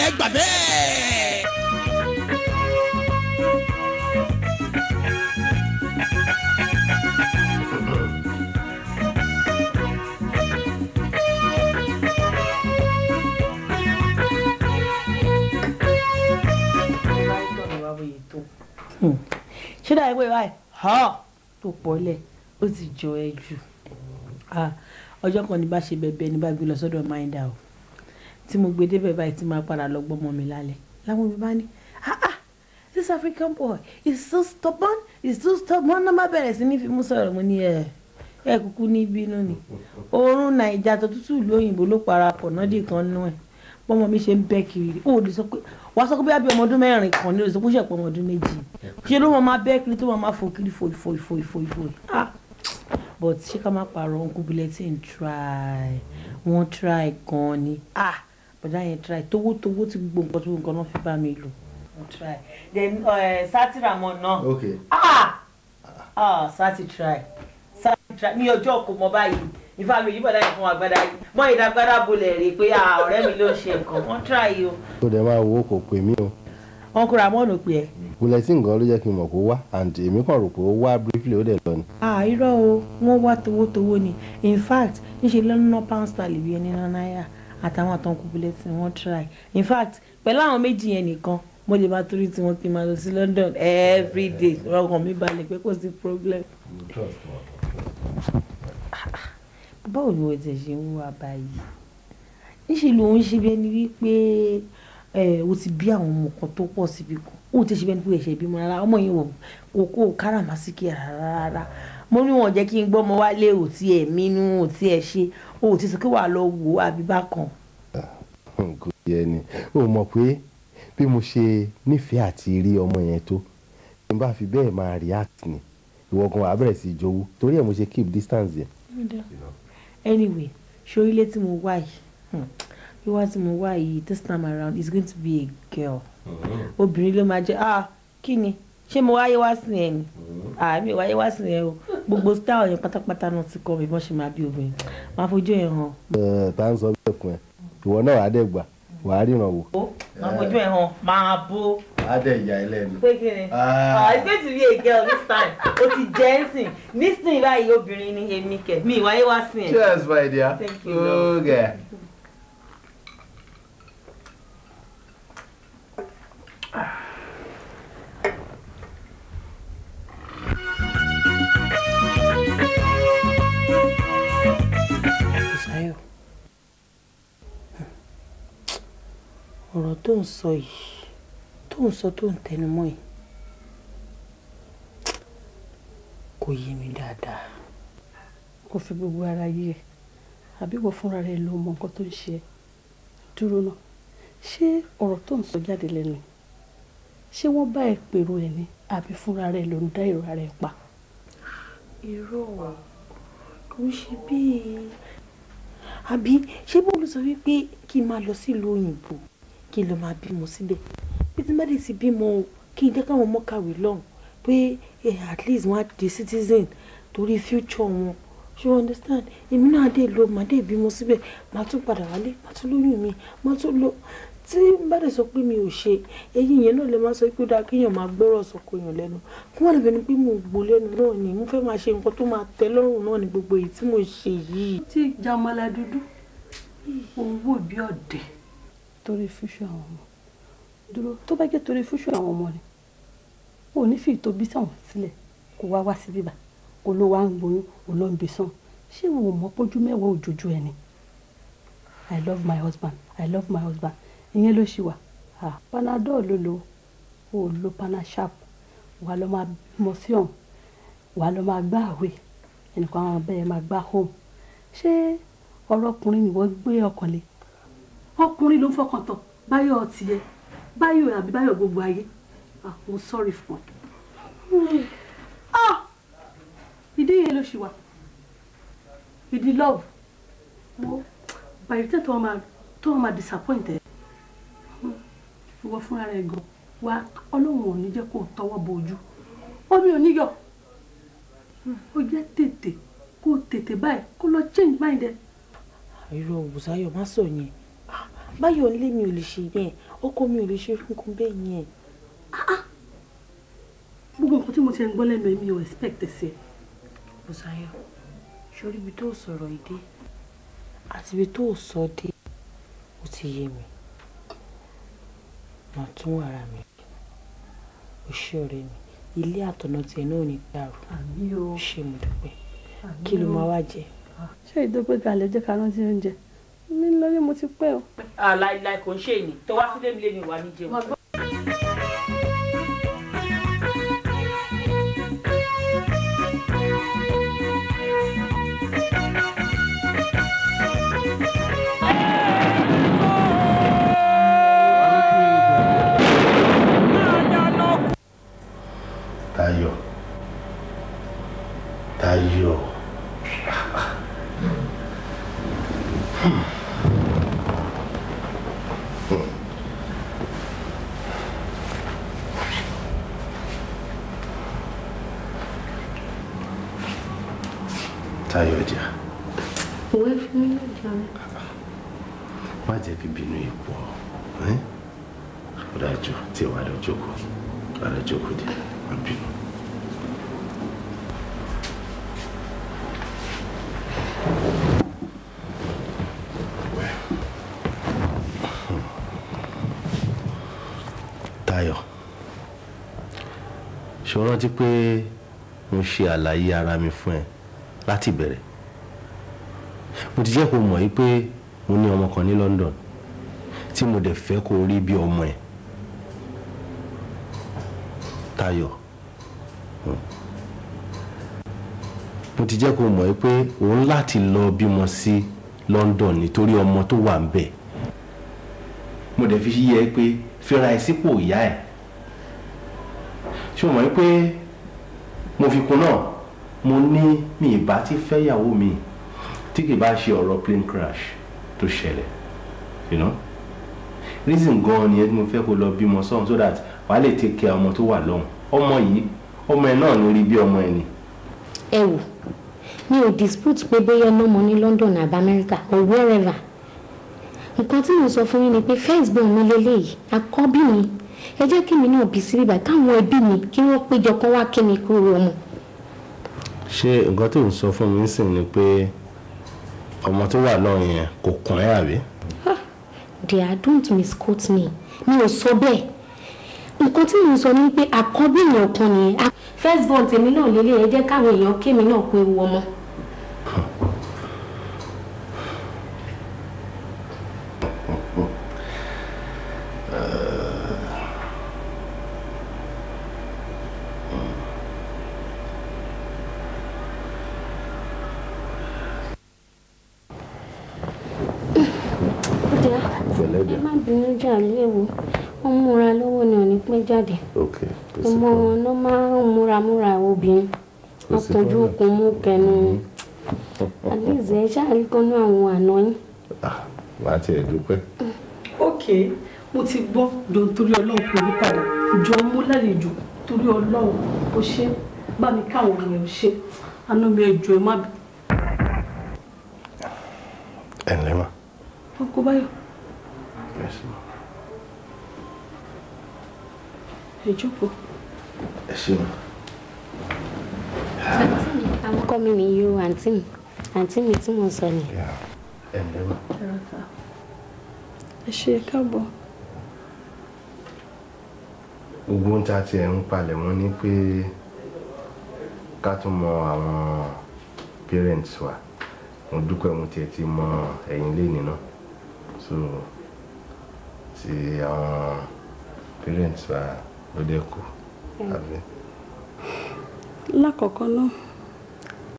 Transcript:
Ẹ gbà bẹ́ẹ̀. Ṣé dáa pé báyìí ha tó pọ̀ lẹ̀, ó ti jọ ẹ jù. Ọjọ́ kan ní bá ṣe bẹ̀bẹ̀ ní bá gbé lọ sọ́dọ̀ máìndà o, tí mo gbé débẹ̀ báyìí, tí máa padà lọ gbọ́mọ mi lálẹ́, láwọn mi bá ní, "Ah ah, this African boy is so stubborn, is so stubborn." Náà má bẹ̀rẹ̀ sí ní fi mú sọ̀rọ̀. Mo ní ẹ ẹ kúkú ní bínú ni, oorun Nàìjà tó tútù ìlú òyìnbó ló parapọ̀ náà dì kan nú ẹ̀. Bọ́mọ mi ṣe ń bẹ́ kiri, ó lè sọ pé wàá sọ pé bí ọmọ ọdún 4 kan ní, ó lè sọ pé ó ṣẹ̀pọ̀ ọmọ ọdún 2. Ṣe ló máa bẹ́ kiri, tó máa fò kiri, fò fò fò fò fò. Ah, but ṣé ká má parọ́, Uncle Bulletin try, wọ́n try gan ni. Ah, bọ̀dá yẹn try tówótówó, tí gbogbo nǹkan tó nǹkan náà fi bá mi lò, wọ́n try. Then Sati Ramon náà. Ah ah, Sati try, Sati try. Ní ọjọ́ kò mọ báyìí, ìfà mi yìí, bọ̀dá yẹn fún agbádá yìí mọ ìdágbádá bolẹ̀ rè pé ọ̀rẹ́ mi ló ń ṣe nǹkan. Wọ́n try o. Tó dẹ̀ máa wo, kò pè mí o. Uncle Ramon ò pè ẹ́? Bulletin gan ló jẹ́ kí n mọ̀ kó wá, and èmi kàn rò pé ó wá briefly, ó dẹ̀ lọ ni. Ah, irọ́ o, wọ́n wá towótowó ni. In fact, níṣẹ́ ló ń ná pound sterling bí ẹni ná náírà. Àtàwọn àtànkù Bulletin, wọ́n try. In fact, pẹ̀lú àwọn méjì yẹn nìkan, mo lè máa torí tí wọ́n kí n máa lọ sí London every day. Ọkàn mi balẹ̀ pé kò sí problem. Báwo ni wọ́n ti ṣe ń wá báyìí? Níṣẹ́ ló ń ṣe bí ẹni wípé o ti bí àwọn ọmọ kan tó pọ̀ síbi kan. Ó ti ṣe bí ẹni pé ẹ̀ṣẹ̀ bímọ rárá. Ọmọ yẹn wò kó káràmásìkì rárá rárá. Mo ní wọn jẹ́ kí n gbọ́ ọmọ wálé, ò tí ẹ̀ mínú, ò tí ẹ̀ ṣe, ò tí sọ pé wàá lọ wò ó àbí bákan. Kò yẹ ni o mọ̀ pé bí mo ṣe nífẹ̀ẹ́ àti rí ọmọ yẹn tó, tí n bá fi bẹ́ẹ̀ máa react ni, ìwọ gan wàá bẹ̀rẹ̀ sí í jowú. Torí ẹ̀ mo ṣe keep distance yẹn. Anyway, ṣorí ilé tí mo wá yìí, wíwá tí mo wá yìí, this time around is going to be a girl. Obìnrin ló máa jẹ́. Ah, kí ni? Ṣé mo wáyé wá sí ẹ ni? Ah, mi ò wáyé wá sí ẹ o. Gbogbo style yẹn pátápátá náà ti kọ́ mi bọ́n ṣe máa bí obìnrin. Máa fojú ẹ hàn. Ẹ tá ń sọ bẹ́ẹ̀ fún ẹ, ìwọ náà wàá dẹ̀ gbà, wàá ríran wò. Ó máa fojú ẹ hàn, máa bó. Á dẹ̀ ìyá ẹ lẹ́nu. Pé kí ni? Ah, it's going to be a girl this time. O ti jẹ́ ń sìn nísìnyí báyìí, obìnrin ni èmi kẹ̀. Mi ìwáyé wá sí ẹ. Cheers, my dear. Thank you, love. Okay. Bùsáyọ̀, ọ̀rọ̀ tó ń sọ yìí, tó ń sọ, tó ń tẹnumọ́ yìí, kò yé mi dáadáa. Kò fi gbogbo ara yé ẹ, àbí wọ́n fúnra rẹ ló mọ nǹkan tó ń ṣe ẹ́? Dúró náà, ṣé ọ̀rọ̀ tó ń sọ jáde lẹ́nu yìí, ṣé wọ́n bá ẹ pèrò ẹ ní, àbí fúnra rẹ ló ń dá èrò ara ẹ pa? Irọ́, kò ń ṣe bíi àbí ṣé bó ló sọ wípé kí n máa lọ sílùú òyìnbó, kí n lọ máa bímọ síbẹ̀, bí tí n bá dé ti bímọ o, kí n jẹ́ káwọn ọmọ kàwé lọ́hùn, pé at least wọ́n á di citizen torí future wọn. Ṣé you understand? Èmi náà dé lọ, màá dé bímọ síbẹ̀, màá tún padà wálé, màá tún lóyún mi, màá tún lọ. Tí n bá dẹ̀ sọ pé mi ò ṣe eyín yẹn náà, lè máa sọ pé ó dáa kéèyàn máa gbọ́rọ̀ sọkò èèyàn lẹ́nu, kí wọ́n lè bẹni pé mò ń gbó lẹ́nu náà ni. Mo fẹ́ máa ṣe nǹkan tó máa tẹ́ lọ́rùn náà ni gbogbo èyí tí mo ṣe yìí. Tí jamala dúdú owó bí ọ̀dẹ̀ torí future àwọn ọmọ. Dúró, tó bá jẹ́ torí future àwọn ọmọ ni, ò ní fi ìtòbí sáwọn sílẹ̀ kó wá wá sí bíbá, kó ló wá ń gboyún, ò ló ń bí sàn. Ṣé wo mọ̀ pójú mẹ́wàá òjòjú ẹ ni? "I love my husband, I love my husband." Ìyẹn ló ṣì wà. Ah, Panadol ló lo, ó lo Panasharp. Wà lọ máa bímọ sí ọ̀hún, wà lọ máa gbá àwẹ̀ ẹnìkan, àwọn bẹ́ẹ̀ máa gbá home. Ṣé ọ̀rọ̀ ọkùnrin ni wọ́n gbé ọkàn lé? Ọkùnrin ló ń fọkàn tán. Báyọ̀ tiẹ̀, Báyọ̀ àbí Báyọ̀ gbogbo ayé. Ah, mo sorry fún ẹ. Ah, ìdí yẹn ló ṣì wà, ìdí love wo. By the time tó wọn máa disappoint ẹ, ìwọ fúnra rẹ gan wa, Ọlọ́run ò ní jẹ́ kó o tọwọ́ bo ojú omi ò ní yọ. Ó jẹ́ tètè kó o tètè báyìí kó lọ change mind ẹ. Irọ́, Bùsáyọ̀, má sọ yẹn. Báyọ̀ nílé mi ò lè ṣe yẹn, ọkọ mi ò lè ṣe fún kún bẹ́ẹ̀ yẹn. Gbogbo nǹkan tí mo ti ń gbọ́ lẹ́nu mi ò expect sí. Bùsáyọ̀, sórí ibi tó sọ̀rọ̀ yìí dé àti ibi tó sọ dé, ó ti yé mi. Màá tún ara mi. O ṣé ọ̀rẹ́ mi, ilé àtọ̀nà tiẹ̀ náà ò ní dàrú. Àmín o. Ṣé mo dúpẹ́. Kí ló máa wá jẹ? Ṣé ìdópé kalẹ̀ jẹ́ ká rántí oúnjẹ? Mi lórí mo ti pẹ́ o. Láìláì kò ń ṣe èyí tó wá sílé mi lé ní ìwà ní jẹun. Táyọ̀, Táyọ̀. Táyọ̀ jà. Òwe fún mi lọ́jọ́ rẹ̀. Má jẹ́ kí bínú yìí pọ̀. Ó dájú tí wàá lọ jókòó. Wàá lọ jókòó díẹ̀, má bínú. Táyọ̀, ṣé o rántí pé mo ṣe àlàyé ara mi fún ẹ láti bẹ̀rẹ̀? Mo ti jẹ́ kó mọ̀ yí pé mo ní ọmọ kan ní London tí mo dẹ̀ fẹ́ kó rí bí ọmọ ẹ̀. Táyọ̀, mo ti jẹ́ kó mọ̀ yí pé òun láti lọ bímọ sí London nítorí ọmọ tó wà ń bẹ̀. Mo dẹ̀ fi yé ẹ pé fira ẹ sípò ìyá ẹ̀. Ṣé o mọ̀ yí pé mo fi kún náà, mo ní mi ìbá ti fẹ́yàwó mi tí kì bá ṣe ọ̀rọ̀ plane crash tó ṣẹlẹ̀, you know? Reason gan ni ẹ tí mo fẹ́ kó lọ bímọ sọ́hun so that wàá lè take care ọmọ tó wà lọ́hùn. Ọmọ yìí, ọmọ ẹ náà ló rí bí ọmọ ẹ ni. Ẹ wò, mi ò dispute pé bóyá ọmọ ní London àbí America or wherever. Nǹkan tí mo sọ fún yín ni pé first born mi lélẹ́yìí, àkọ́bí mi. Ẹ jẹ́ kí mi náà bí sí bíbá káwọn ẹbí mi kí wọ́n péjọ kán wá kí mi kúrò ọmọ. Ṣé nǹkan tó ń sọ fún mi nísìnyí ni pé ọmọ tó wà lọ́run yẹn kò kàn ẹ́ àbí? Dear, don't misquote me. Mi ò sọ bẹ́ẹ̀. Nǹkan tí mo sọ ni pé àkọ́bí èèyàn kan nìyẹn. First born tèmi náà lélẹ̀, ẹ jẹ́ káwọn èèyàn kémi náà kú ewu ọmọ. Ẹ má bínú jàre, ewu wọ́n múra lọ́wọ́ ni ò ní pẹ́ jáde. Ọmọ wọn ló máa ń múra obìnrin, wọ́n kojú okun mú kẹnu. Àdéhùn ṣáàrí kan ní àwọn àna yín. Màá tiẹ̀ dúpẹ́. Ok, mo ti gbọ́ jọ torí Ọlọ́run kò ní padà jọ mú lálejò torí Ọlọ́run ó ṣe bá mi káwọn ọmọ ẹ̀ ó ṣe àná mi ẹjọ́ ẹ má bí. Ẹ ǹlẹ́ mà. Ọkọ Báyọ̀. Ẹ jókòó. Ẹ ṣeun. Àǹtí mi, àwọn ọkọ mi nìyí o, àǹtí mi. Àǹtí mi tí mo sọ ni. Ẹ ǹlẹ́ mà. Ẹ ṣe káàbọ̀. Gbogbo ohun tí a ti ẹ̀ ń palẹ̀ mọ́ ni pé ká tún mọ àwọn parents wa. Mo dúpẹ́ mo tiẹ̀ ti mọ ẹ̀yin lénìí náà. So ti àwọn parents wa ló dé kú. Lákọ̀ọ́kọ́ náà,